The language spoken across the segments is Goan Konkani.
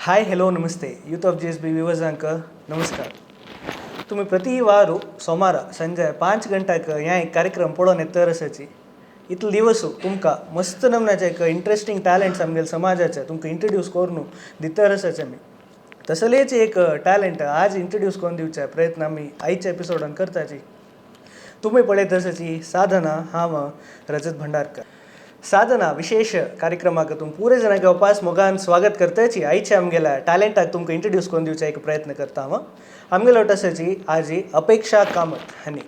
हाय हॅलो नमस्ते यूथ ऑफ जीएसबी व्यूवर्सांक नमस्कार. तुमी प्रति वारू सोमारा संजे 5 गंट्याक ह्या एक कार्यक्रम पळोवन येतर आसाची. इतले दिवस तुमकां मस्त नमनाचे एक इंट्रस्टींग टॅलंट्स आमगेले समाजाचे तुमकां इंट्रोड्यूस करून दितर आसाचे आमी. तसलेच एक टॅलंट आज इंट्रोड्यूस करून दिवचे प्रयत्न आमी आयच्या एपिसोडान करताची. तुमी पळयत आसाची साधना, हांव रजत भंडारकर. साधना विशेष कार्यक्रमाक तुम पुरे जाणांक उपास मोगान स्वागत करताची. आयच्या आमगेल्या टॅलंटाक तुमकां इंट्रोड्यूस करून दिवचे एक प्रयत्न करता हांव. आमगेलो आसाची आजी अपेक्षा कामत हांणी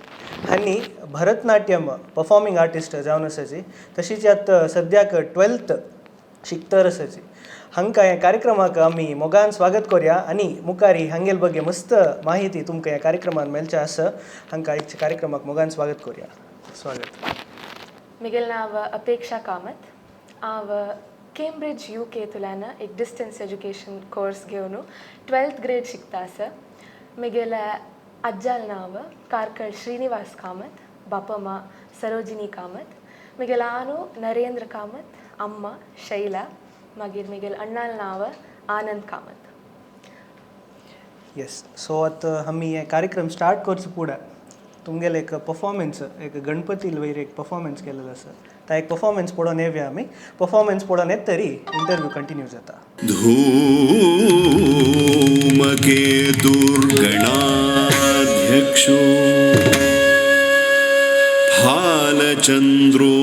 हांणी भरतनाट्यम परफॉर्मिंग आर्टिस्ट जावन आसाची. तशीच आतां सद्याक 12th शिकतर आसाची. हांकां ह्या कार्यक्रमाक आमी मोगान स्वागत करूया आनी मुखारी हांगेल ಬಗ್ಗೆ मस्त माहिती तुमकां ह्या कार्यक्रमान मेळचें आसा. हांकां आयच्या कार्यक्रमाक मोगान स्वागत करूया. स्वागत. मिगेल नांव अपेक्षा कामत. हांव केम्ब्रिज यूके तुल्यान एक डिस्टन्स एज्युकेशन कोर्स घेवन 12th grade शिकता आसा. मिगेले अज्जाल नांव कार्कळ श्रीनिवास कामत, बापमा सरोजिनी कामत. मिगेल आनु नरेंद्र कामत, अम्मा शैला. मागीर मिगेल अण्णाल नांव आनंद कामत. येस, सो आतां आमी हे कार्यक्रम स्टार्ट करचे फुडें तुमगेले एक परफॉर्मन्स, एक गणपती वयर एक परफॉर्मन्स केलेलो आसा. ता एक परफॉर्मन्स पळोवन येवया आमी. परफॉर्मन्स पळोवन येत तरी इंटरव्यू कंटिन्यू जाता. धूमकेतुर्गणाध्यक्षो फालचन्द्रो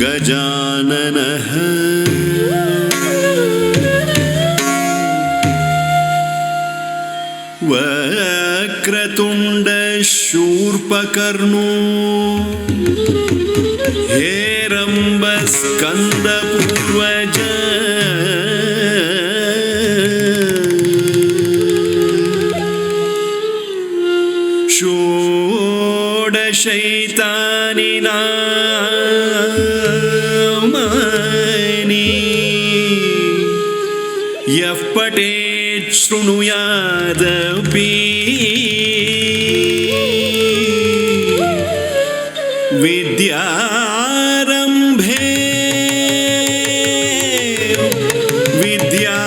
गजाननः वक्रतुण्डशूर्पकर्णो हेरम्बस्कन्दपूर्वज षोडशैतानि नामानि यः पठेत् शृणुयादपि विद्यारम्भे विद्यारम्भे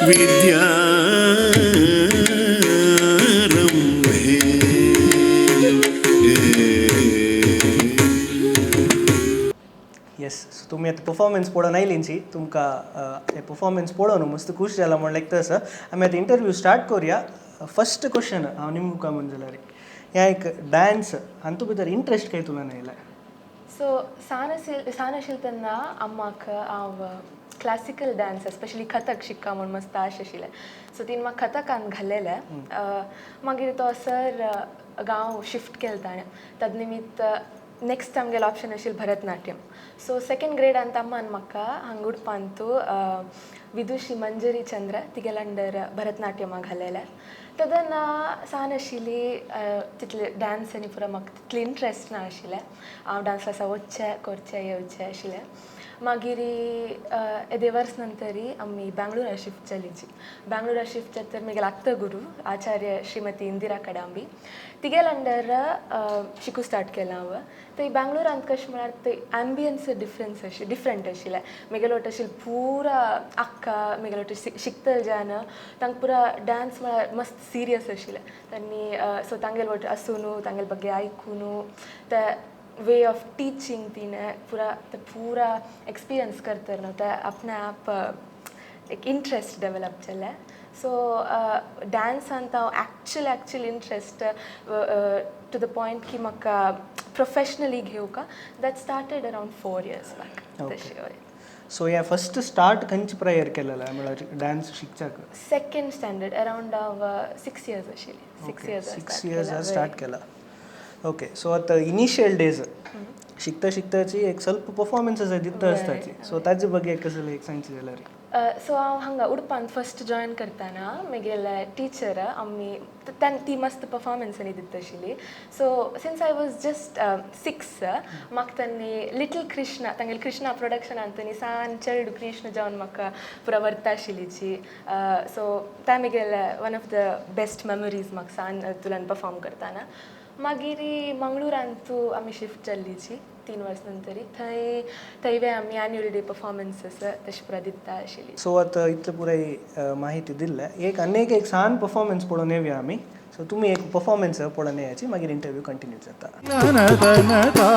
विद्यारम्भे. येस, सो तुमी आतां परफॉर्मन्स पळोवन आयलींची. तुमकां हे परफॉर्मन्स पळोवन मस्त खूश जाला म्हण लेगता आसा. आमी आतां इंटरव्यू स्टार्ट करूया. फर्स्ट क्वेश्चन हांव निमकां म्हण जाल्यार ह्या एक डान्स हातूंत भितर इंट्रस्ट काय तुला येयला? सो सान आशिल्लें तेन्ना अम्माक हांव क्लासिकल डान्स, एस्पेशली कथक शिक्का म्हूण मस्त आश आशिल्लें. सो तीन म्हाका कथकान घाल्लेलें. मागीर तो सर गांव शिफ्ट केलो ताणें. तद निमित्त नेक्स्ट आमगेलो ऑप्शन आशिल्लें भरतनाट्यम. सो सेकेंड ग्रेडांत अम्मान म्हाका हांगा उडपांतू विदुशी मंजरी चंद्र तिगेले अंडर भरतनाट्यमा घालेलें. तेन्ना सान आशिल्ली, तितले डान्स आनी पुरो म्हाका तितली इंट्रस्ट ना आशिल्लें. हांव डान्स क्लासा वचचें, करचें, येवचें आशिल्लें. मागीर एदे वर्स नंतरी आमी बँगलोरा शिफ्ट जालीं. बँगलोरा शिफ्ट जाता म्हगेले आत्त गुरू आचार्य श्रीमती इंदिरा कडांबी तिगेले अंडर शिकू स्टार्ट केलां हांव. थंय बँगलोरांत कशें म्हळ्यार थंय एम्बियन्स डिफरन्स अशी डिफरंट आशिल्लें. म्हगेले वट आशिल्लें पुरा अक्का, म्हगेले वट शिकतले जे आहा न्हू तांकां पुरा डान्स म्हळ्यार मस्त सिरियस आशिल्लें. आनी सो तांगेले वट आसून, तांगेले ಬಗ್ಗೆ आयकून, ते वे ऑफ टिचींग तिणें पुरा ते पुरा एक्सपिरियन्स करतर न्हू ते आपणे आप एक इंट्रस्ट डेवलप जालें. सो डान्सांत हांव actual interest to the point की म्हाका professionally घेवका, that started around 4 years back. तशें हय. सो हे फर्स्ट स्टार्ट खंयचे प्रायर केलेलें, म्हळ्यार डान्स शिकच्याक? सेकंड स्टँडर्ड अरावंड, हांव 6 इयर्स आशिल्ली, 6 इयर्स. 6 इयर्स स्टार्ट केला. ओके, सो आतां इनिशियल डेज शिकता शिकताची एक ಸ್ವಲ್ಪ ಪರ್फॉर्मन्सेस दिता आसताची, सो ताजे ಬಗ್ಗೆ कसले एक सांगचे जाल्यार? सो हांव हांगा उडपांत फर्स्ट जॉयन करतना म्हगेले टिचर आमी ती मस्त परफॉर्मन्स दिता आशिल्ली. So since I was just 6, म्हाका तांणी लिटल कृष्णा, तांगेले कृष्णा प्रोडक्शनान तांणी सान चेडू कृष्ण जावन म्हाका पुरा व्हरता आशिल्लीची. सो ते म्हगेले one of the best memories म्हाका सान तुल्यान परफॉर्म करतना. मागीर मंगळुरांतू आमी शिफ्ट जाल्लीची. 3 वर्स नंतरी थंय थंय आमी एन्युअल डे परफॉर्मन्सीस तशें पुरा दिता आशिल्ली. सो आतां इतले पुराय माहिती दिल्ले, एक आनी एक सान परफॉर्मन्स पळोवन येवया आमी. सो तुमी एक परफॉर्मन्स पळोवन येयाची, मागीर इंटरव्यू कंटिन्यू जाता. Na na na na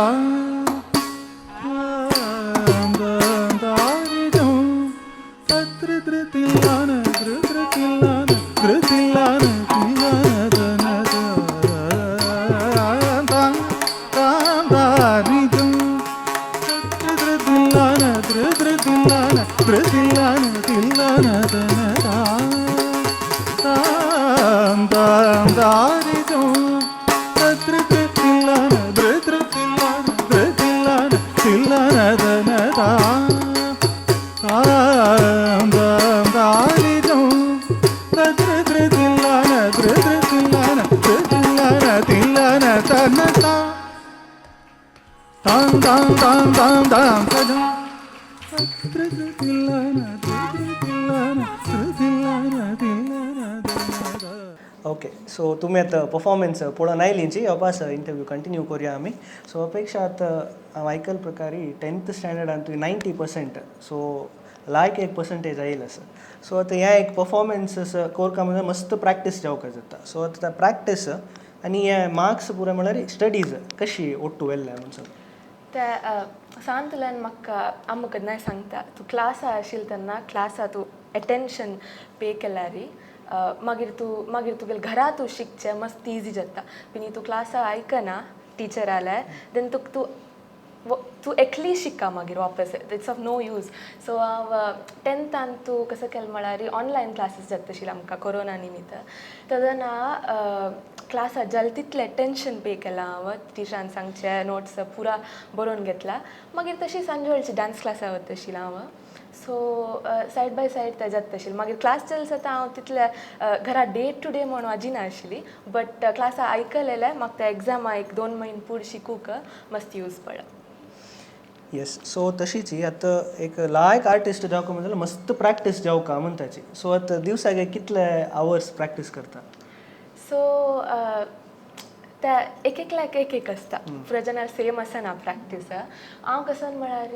Tam tam tam tam tam tam. Okay, so तुमी आतां परफॉर्मन्स पळोवन आयलींची, अपास इंटरव्यू कंटिन्यू करुया आमी. सो अपेक्षा, आतां हांव आयकल प्रकारे 10th स्टँडर्डान तुवें 90%, सो लायक एक पर्संटेज आयिल्लो आसा. सो आतां ह्या एक परफॉर्मन्स कोरका म्हणजे मस्त प्रॅक्टीस जावपाक जाता. सो आतां प्रॅक्टीस आनी हे मार्क्स पुराय म्हळ्यार स्टडीज कशी ओट्टू व्हेल्ले म्हणून सांग. ते सांतल्यान म्हाका अम्मा केन्नाय सांगता, तूं क्लासा आशिल्लें तेन्ना क्लासा तूं एटेन्शन पे केल्यारी मागीर तूं मागीर तुगेले घरा तूं शिकचें मस्त इजी जाता. पिनी तूं क्लासा आयकना टिचराले, देन तुका तूं तूं एकली शिक्का मागीर वापस, it's of no use. So हांव 10थान तूं कसो केलें म्हळ्यार ऑनलायन क्लासीस जाता आशिल्ले आमकां कोरोना निमित्त, तेन्ना क्लासा जालें तितलें एटेन्शन पे केलां हांव. टिचरान सांगचें नोट्स पुरा बरोवन घेतला. मागीर तशी सांजवेळची डांस क्लासा वता आशिल्लें हांव. सो सायड बाय सायड तें जाता आशिल्लें. मागीर क्लास जाले जाता हांव तितलें घरा डे टू डे म्हणून वाजिना आशिल्ली, बट क्लासा आयकलेलें म्हाका त्या एग्जामा एक 2 म्हयने पूण शिकूंक मस्त यूज पडला. येस, सो तशीच ही आतां एक लायक आर्टिस्ट जावका म्हणल्यार मस्त प्रॅक्टीस जावका म्हणटाची. सो आतां दिवसाक एक कितले आवर्स प्रॅक्टीस करता? सो त्या एक एकल्याक एक एक आसता, पुरा जाणां सेम आसना प्रॅक्टीस. हांव कसो म्हळ्यार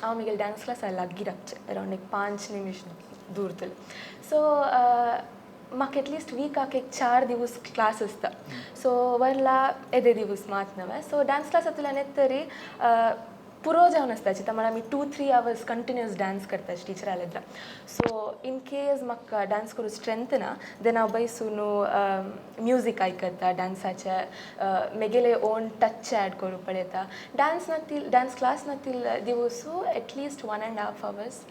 हांव म्हगेले डांस क्लासा लागीं रावचें, अरावंड एक 5 निमिश दूर तरी. सो म्हाका एटलिस्ट विकाक एक 4 दिवस क्लास आसता. सो वरला येदे दिवस मात न्हय. सो डांस क्लासांतल्यान येत तरी पुरो जावन आसता चिंता, म्हळ्यार आमी 2-3 hours continuous dance करता टिचरा लेद्रा. सो इन केस म्हाका डांस करूं स्ट्रेंथ ना, देन हांव बैसून म्युजीक आयकता डांसाचे, मेगेले ओन टच एड करूं पळयता. डांस नातील, डांस क्लास नातील दिवसू at least 1.5 hours,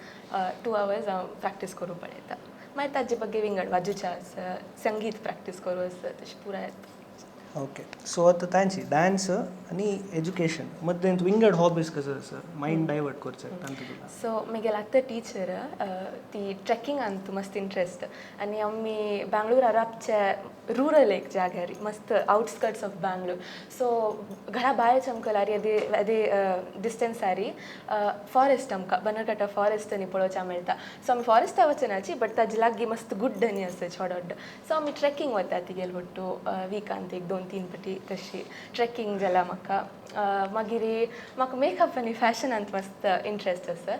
2 hours हांव प्रॅक्टीस करूं पळयता. मागीर ताजे ಬಗ್ಗೆ विंगड वाजूचें आसा, संगीत प्रॅक्टीस करूं आसा, तशें पुराय येता. ओके, सो आतां तांची डान्स आनी एज्युकेशन मद्दें विंगड हॉबीज कसो आसा, मायंड डायवर्ट करचें तांतूं तुका? सो म्हगेले आतां टिचर ती ट्रेकिंगान तूं मस्त इंट्रस्ट आनी आमी बेंगळुरा राबचे रुरल एक जाग्यार, मस्त आउटस्कर्ट्स ऑफ बँगलोर. सो घरा भायर आमकां लारी अदे अदे डिस्टन्सारी फॉरेस्ट, आमकां बनरघट्टा फॉरेस्ट आनी पळोवच्या मेळटा. सो आमी फॉरेस्टा वचनाची, बट ताजे लागीं मस्त गुड्ड आनी आसा व्हड व्हड. सो आमी ट्रेकिंग वता तिगेल ಒಟ್ಟು विकांत एक दोन तीन पटी. तशी ट्रेकिंग जाला म्हाका. मागीर म्हाका मेकअप आनी फॅशनांत मस्त इंट्रस्ट आसा.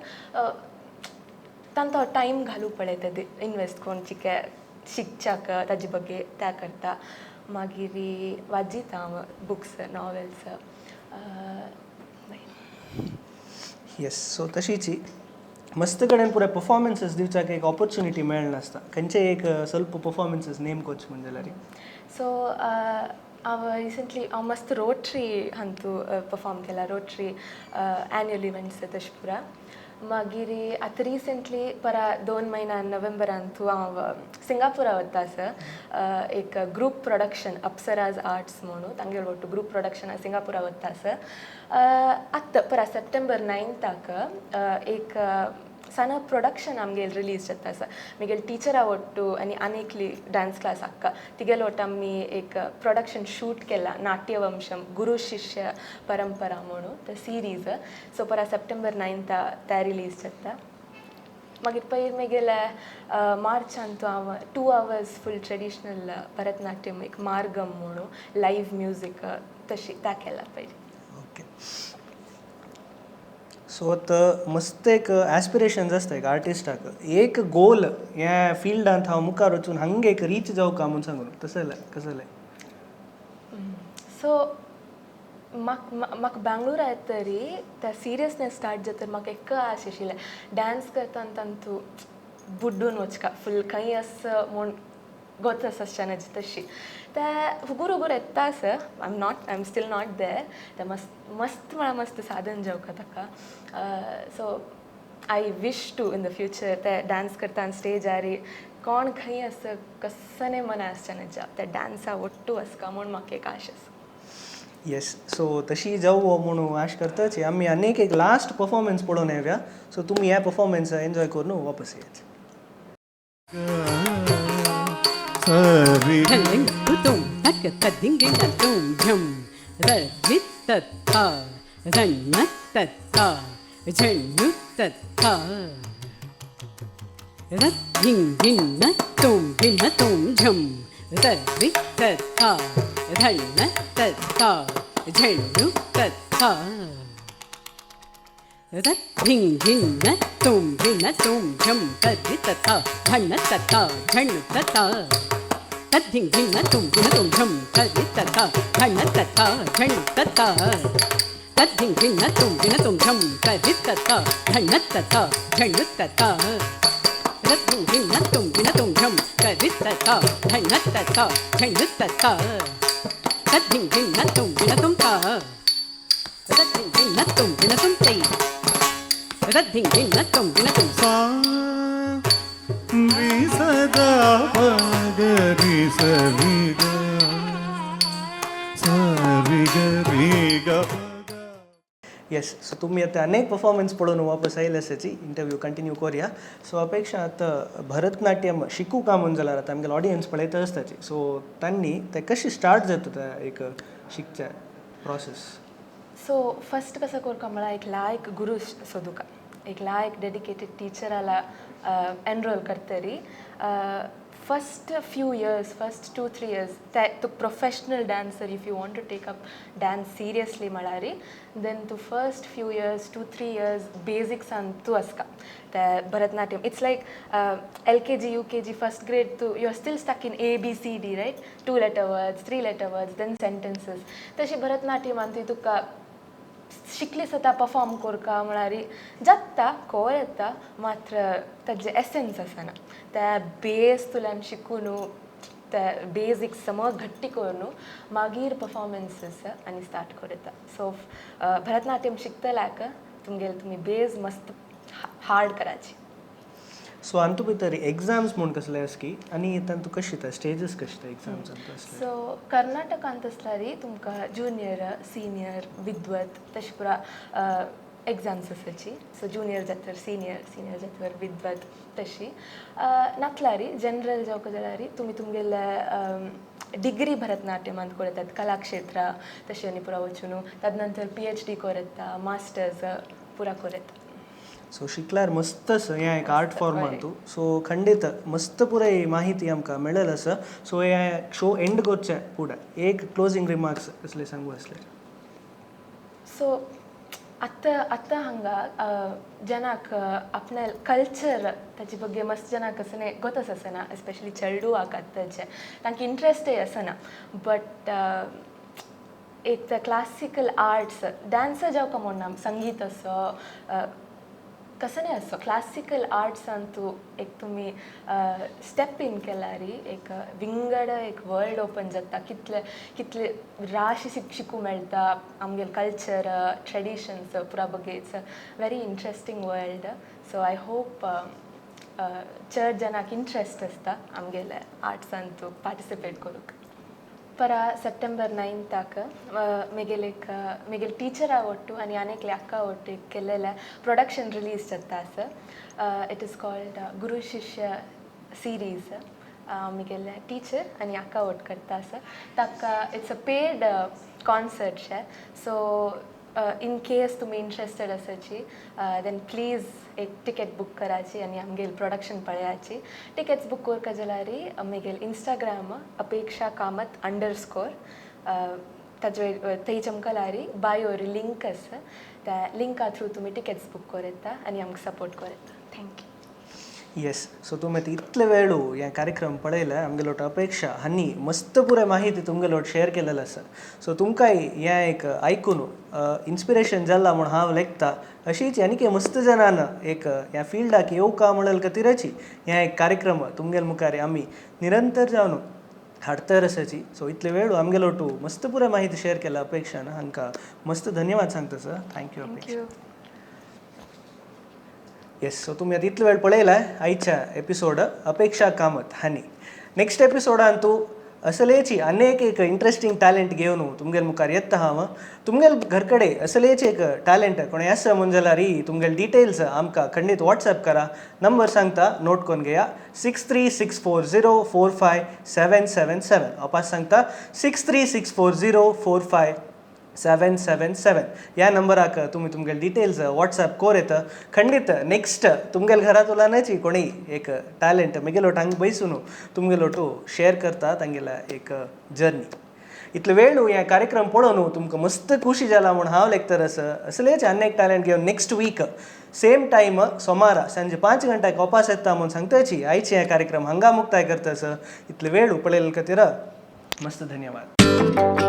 तांकां टायम घालूं पळयता, इनवेस्ट करून चिके शिकच्याक ताजे ಬಗ್ಗೆ त्या करता. मागीर वाजिता हांव बुक्स, नॉवेल्स. येस, सो तशीच मस्त कडेन पुराय परफॉर्मन्सीस दिवच्याक एक ऑपॉर्च्युनिटी मेळनासता. खंयचे एक ಸ್ವಲ್ಪ परफॉर्मन्सीस नेम कोच म्हण जाल्यार? सो हांव रिसंटली हांव मस्त रोटरी हांतू परफॉर्म केला, रोटरी एन्युअल इव्हेंट्स तशें पुरा. मागीर आतां रिसंटली परा 2 म्हयन्यान नोव्हेंबरान तूं हांव सिंगापुरा वता आसा, एक ग्रूप प्रोडक्शन अप्सराज आर्ट्स म्हणून तांगेलो ಒಟ್ಟು ग्रूप प्रोडक्शन सिंगापुरा वता आसा. आत्तां परा सप्टेंबर 9थाक एक सान प्रोडक्शन आमगेल रिलीज जाता आसा. म्हगेले टिचरा ಒಟ್ಟು आनी आनी एकली डांस क्लास अक्का तिगेलो ಒಟ್ಟು आमी एक प्रोडक्शन शूट केला, नाट्यवंशम गुरु शिष्य परंपरा म्हणून ते सिरीज. सो परा सप्टेंबर 9था ते रिलीज जाता. मागीर पयर म्हगेले मार्चांत हांव 2 hours full traditional Bharatanatyam एक मार्गम म्हणून लायव्ह म्युजीक तशी त्या केला पयर. ओके. सो आतां मस्त एक एस्पिरेशन्स आसता एक आर्टिस्टाक, एक गोल ह्या फिल्डांत हांव मुखार वचून हांगा एक रीच जावका म्हूण सांगून, तशें जाल्यार कसलें? सो म्हाका बँगलोरा येतरी त्या सिरियसनेस स्टार्ट जातर म्हाका एक आश आशिल्लें, डान्स करता तांतू बुड्डून वचका फूल खंय आसा म्हूण गोत आसचें तशी. ते हुगूर हुगूर येता आसा. I am still not there. ते मस्त मस्त म्हळ्यार मस्त साधन जावका ताका. So I wish to in the future ते डान्स करता स्टेजार कोण खंय आसा कसने मना आसचें जाव ते डान्सा ಒಟ್ಟು आसका म्हूण म्हाका एक आश आसा. येस, सो तशी जावं म्हणून आश करताची. आमी आनीक एक लास्ट परफॉर्मन्स पळोवन येवया. सो तुमी ह्या परफॉर्मन्स एन्जॉय करून वापस येयात. सरि. తుం తక్ తద్దింగిణ తుం ఝం రవిత్తత్త రన్నత్తత్త ఝణ్ణుత్తత్త రద్ధింగిణ తుం భిన్న తుం ఝం రవిత్తత్త రన్నత్తత్త ఝణ్ణుత్తత్త రద్ధింగిణ తుం భిన్న తుం ఝం తద్విత్తత్త ధన్నత్తత్త ఝణ్ణుత్తత్త తద్ధిం ధిన్న తుం ధిన తుం ఝం తద్విత్తత్త ధన్నత్తత్త ఝణ్ణుత్తత్త తద్ధిం ధిన్న తుం ధిన తుం ఝం తద్విత్తత్త ధన్నత్తత్త ఝణ్ణుత్తత్త రద్ధిం ధిన్న తుం ధిన తుం ఝం తద్విత్తత్త ధన్నత్తత్త ఝణ్ణుత్తత్త తద్ధిం ధిన్న తుం ధిన తుం త రద్ధిం ధిన్న తుం ధిన తుం తై రద్ధిం ధిన్న తుం ధిన తుం సా రి సదా పగరి సరి గ సరి గ రి గ. येस, सो तुमी आतां अनेक परफॉर्मन्स पळोवन वापस आयले आसाची. इंटरव्यू कंटिन्यू करूया. सो अपेक्षा, आतां भरतनाट्यम शिकूका म्हूण जाल्यार आतां आमगेले ऑडियन्स पळयता आसताची, सो तांणी तें कशें स्टार्ट जाता तें एक शिकचें प्रोसेस? सो फस्ट कसं कोरका म्हळ्यार एक लायक गुरू सोदुका, एक लायक डेडिकेटेड टीचराला एनरोल करतरी. First few years, first 2-3 years ते तुका professional dancer, if you want to take up dance seriously म्हळ्यार, then तूं first few years, 2-3 years बेसिक्सान तूं आसका. ते Bharatanatyam, it's like LKG, UKG, first grade तूं you are still stuck in A B C D, right? Two letter words, three letter words, then sentences. तशें भरतनाट्यमान तुवें तुका शिकली सता परफॉर्म करका म्हळ्यार जाता, कोर येता, मात्र ताजें एसन्स आसना. त्या बेस तुल्यान शिकून, ते बेसिक्स समज घट्टी करून मागीर परफॉर्मन्सीस आनी स्टार्ट करता. सो भरतनाट्यम शिकतल्याक तुमगेले तुमी बेज मस्त हार्ड करायची. सो हातूंत भितर एग्जाम्स म्हूण कसले आसा की आनी तांतू कशें ते स्टेजीस कशें ते एग्जाम्स आसले? सो कर्नाटकांत आसल्यार तुमकां ज्युनियर, सिनियर, विद्वत तशें पुरा एग्जाम्स आसाची. सो ज्युनियर जातर सिनियर, सिनियर जातर विद्वत तशी. नातल्यार जनरल जावका जाल्यार तुमी तुमगेले डिग्री भरतनाट्यमांत करतात, कलाक्षेत्र तशें आनी पुरा वचून ताजे नंतर पीएचडी करता, मास्टर्स पुरा करता. सो शिकल्यार मस्त आसा हें एक आर्ट फॉर्मान. सो खंडीत मस्त पुराय माहिती आमकां मेळ्ळें आसा. सो हें शो एंड करचें फुडें एक क्लोजींग रिमार्क्स कसले सांगू आसले? सो आतां आतां हांगा जनाक आपल्या कल्चर ताजे ಬಗ್ಗೆ मस्त जनाक असणे गोतच आसना, एस्पेशली चेडवाक. आतांचे तांकां इंट्रस्टय आसना, बट एक ते क्लासिकल आर्ट्स, डान्स जावका म्हणना, संगीत असो कसने असो, क्लासिकल आर्ट्सांतू एक तुमी स्टेप इन केल्यार एक विंगड एक वर्ल्ड ओपन जाता. कितले कितले राशी शिकूं मेळटा आमगेले कल्चर, ट्रेडिशन्स पुरा ಬಗ್ಗೆ. It's a very interesting world, so I hope चड जनाक इंट्रस्ट आसता आमगेले आर्ट्सांतू पार्टिसिपेट करूंक. परा सप्टेंबर 9थाक मेगेले एक मेगेले टीचरा ಒಟ್ಟು आनी आनी अक्का ಒಟ್ಟು एक केल्लेले प्रोडक्शन रिलीज जाता आसा. It is called Guru Shishya series. मिगेले टीचर आनी अक्का ಒಟ್ಟು करता आसा. ताका it's a paid concert Shey. So in case तुमी इंट्रस्टेड आसाची, then please एक टिकेट बूक कराची आनी आमगेले प्रोडक्शन पळयाची. टिकेट्स बूक करपा जाल्यार मेगेले इंस्टाग्राम अपेक्षा कामत अंडर स्कोर. ताजे थंय आमकां लारी बायोर लिंक आसा, त्या लिंका थ्रू तुमी टिकेट्स बूक करूं येता आनी आमकां सपोर्ट करूं येता. Thank you. Yes, so तुमी आतां इतले वेळू हे कार्यक्रम पळयले, आमगेलोट अपेक्षा हांणी मस्त पुराय माहिती तुमगेलोट शेअर केलेलो आसा. सो तुमकांय हें एक आयकून इन्स्पिरेशन जाला म्हूण हांव लेखता. अशीच आनीक मस्त जाणान एक ह्या फिल्डाक येवका म्हणल खातीरच हें एक कार्यक्रम तुमगेल मुखार आमी निरंतर जावन हाडतर आसाची. सो इतले वेळू आमगेलोटू मस्त पुराय माहिती शेअर केला अपेक्षान, हांकां मस्त धन्यवाद सांगता sir. Thank you Apeksha. Thank you. Yes, so तुमी आतां इतलो वेळ पळयलाय आयच्या एपिसोड अपेक्षा कामत हांणी. नेक्स्ट एपिसोडान तूं असलेची अनेक एक इंट्रस्टींग टॅलेंट घेवन तुमगेल मुखार येता हांव. तुमगेल घर कडेन असलेच एक टॅलेंट कोण आसा म्हूण जाल्यार तुमगेल डिटेल्स आमकां खंडीत वॉट्सॅप करा. नंबर सांगता, नोट करून घेया, 6364045777. वापस सांगता, 6364045777. ह्या नंबराक तुमी तुमगेले डिटेल्स वॉट्सॅप कोर येता. खंडीत नेक्स्ट तुमगेले घरांतल्यानच कोणीय एक टॅलेंट मेगेलोट हांगा बैसून तुमगेलोटू शेअर करता तांगेल्या एक जर्नी. इतले वेळ हे कार्यक्रम पळोवन तुमकां मस्त खुशी जाला म्हूण हांव लेखतर आसा. असलेच आनी एक टॅलेंट घेवन नेक्स्ट वीक सेम टायम सोमारा सांजे 5 गंट्याक वापस येता म्हूण सांगताची आयचे हे कार्यक्रम हांगा मुक्ताय करता. इतले वेळ पळयले खातीर मस्त धन्यवाद.